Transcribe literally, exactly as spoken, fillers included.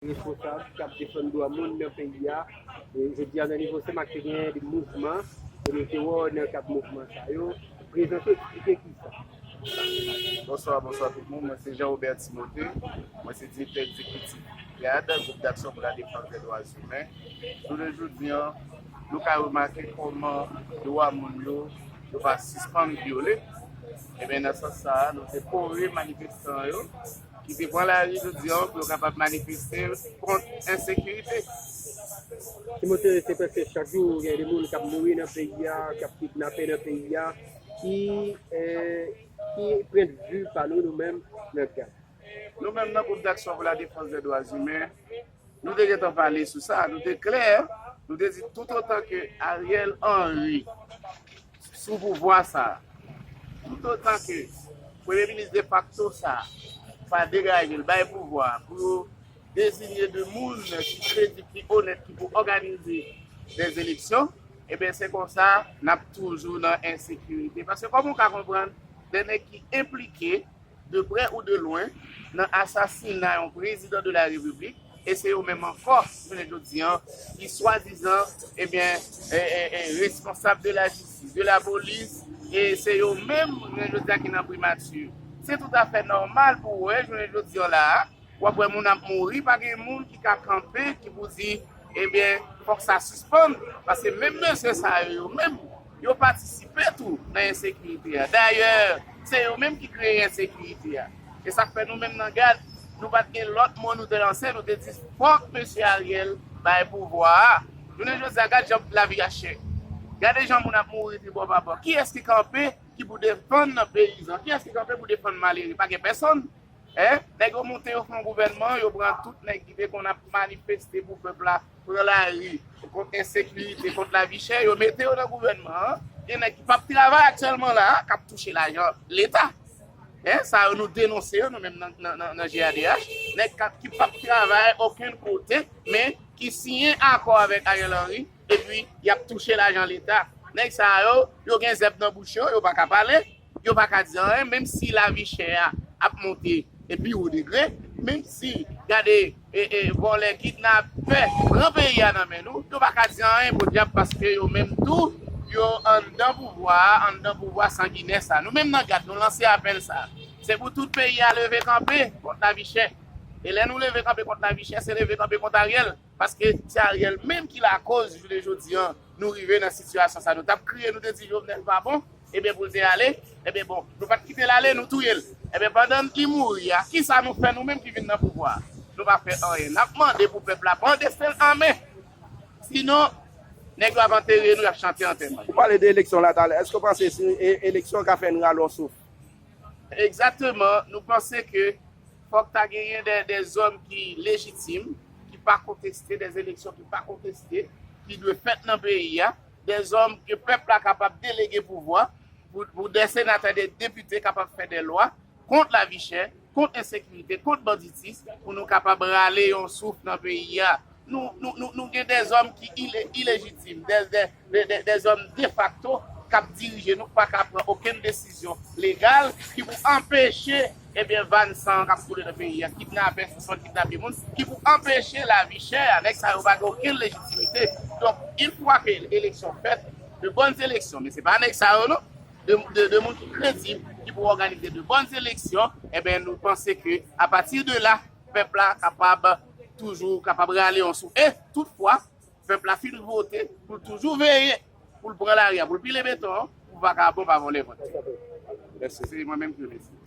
responsab k ap defann dwa moun nan peyi a. E jodi a nan nivo Senmak te genyen de mouvman, e nou te wè w nan kad mouvman sa yo. Prezante, eksplike kisa. Bonswa, bonswa tout moun. Mwen se Jean Robert Timothée. Mwen se direktè egzekitif gad, Groupe d'Action pour la Défense des Droits Humains. Jounen jodi an, nou ka remake kòman dwa moun yo, yo pa sispann vyole. Ebyen, nan sans sa a, nou te kore manifestan yo ki te pran lari jodi an pou yo kapab manifeste kont ensekirite. Timote, se prèske chak jou gen de moun k ap mouri nan peyi a, k ap kidnape nan peyi a. Ki, eh, ki pwennvi pa nou, nou menm, nan gad? Nou menm nan Groupe d'Action pour la Défense des Droits Humains, nou te gentan pale sou sa, nou te klè, nou te di toutotan ke Ariel Henry sou pouvwa sa, toutotan ke premye minis defakto sa pa degaje l, bay pouvwa pou yo deziye de moun ki kredib, ki onèt, ki pou òganize dè eleksyon, ebyen se konsa n ap toujou nan ensekirite. Paske kòman w ka konprann de nèg ki enplike de prè ou de lwen nan asasina yon prezidan de la repiblik, e se yo menm ankò, jounen jodi an, ki swadizan, ebyen, e, e, e, responsab de la jistis, de la polis, e se yo menm, jounen jodi an, ki nan primati. Se toutafè nòmal pou w wè, jounen jodi an la a, w ap wè moun ap mouri, pa gen moun ki ka kanpe, ki pou di, ebyen, fòk sa sispann, paske menm mesye sa yo, yo menm, yo patisipe tou nan ensekirite a. Dayè, se yo menm ki kreye ensekirite a. E sa k fè nou menm nan gad, nou pa t gen lòt mo nou te lanse, nou te di fòk mesye Ariel bay pouvwa a. Jounen jodi a, gad jan lavi a chè. Gade jan moun ap mouri tribò pa bò. Kiyès ki kanpe ki pou defann peyizan? Kiyès ki kanpe pou defann malere? Pa gen pèsonn. Hein? Nèg yo monte, yo fè yon gouvènman, yo pran tout nèg ki te konn ap manifeste pou pèp la pran lari kont ensekirite, kont lavi chè, yo mete yo nan gouvènman an. Gen nèg ki p ap travay aktyèlman la a, k ap touche lajan Leta. Hein? Sa yo, nou denonse yo, nou menm nan, nan, nan, nan G A D H. Nèg k ap, ki p ap travay okenn kote, men ki siyen akò avèk Ariel Henry, epi y ap touche lajan Leta. Nèg sa yo, yo gen zèb nan bouch yo, yo pa ka pale. Yo pa ka di anyen, menm si lavi chè a ap monte e pi wo degre, menm si, gade, e, e, vòlè, kidnapè pran peyi a nan men nou, yo pa ka di anyen, podyab, paske yo menm tou, yo anndan pouvwa a, anndan pouvwa sanginè sa. Nou menm nan gad, nou lanse apèl sa. Se pou tout peyi a leve kanpe kont lavi chè. E lè nou leve kanpe kont lavi chè, se leve kanpe kont Ariel. Paske se Ariel menm ki lakoz, jounen jodi an, nou rive nan sitiyasyon sa. Nou t ap kriye, nou te di Jovenel pa bon, ebyen pou l te ale, ebyen bon, nou pa t kite l ale, nou touye l. Ebyen pandan li mouri a, kisa nou fè nou menm ki vin nan pouvwa a? Nou pa fè anyen. N ap mande pou pèp la pran desten l an men. Sinon, nèg yo ap antere nou, y ap chante antèman. Ou pale de eleksyon la talè, èske w panse si e- eleksyon ka fè n rale yon souf? Egzakteman, nou panse ke fòk ta genyen de, de zòm ki lejitim, ki pa konteste, de eleksyon ki pa konteste, ki dwe fèt nan peyi a, de zòm ke pèp la kapab delege pouvwa, pou, pou de senatè, de depite kapab fè de lwa kont lavi chè, kont ensekirite, kont banditis, pou nou kapab rale yon souf nan peyi a. Nou, nou, nou, nou gen de zòm ki ile- ilejitim, de, de, de, de, de zòm defakto k ap dirije nou, k pa ka pran okenn desizyon legal ki pou anpeche, ebyen, vàn san k ap koule nan peyi a, kidnapè, sispann kidnape moun, ki pou anpeche lavi chè a. Nèg sa yo pa gen okenn lejitimite. Donk, yon fwa ke eleksyon fèt, de bòn eleksyon, men se pa nèg sa yo non, de, de, de moun ki kredib, ki pou òganize de bòn eleksyon, ebyen, nou panse ke apati de la, pèp la kapab toujou kapab rale yon souf. E toutfwa, pèp la fin vote pou l toujou veye, pou l pran lari a, pou l pile beton an, pou vakabon pa vòlè vòt. Se mwen menm ki remèsye.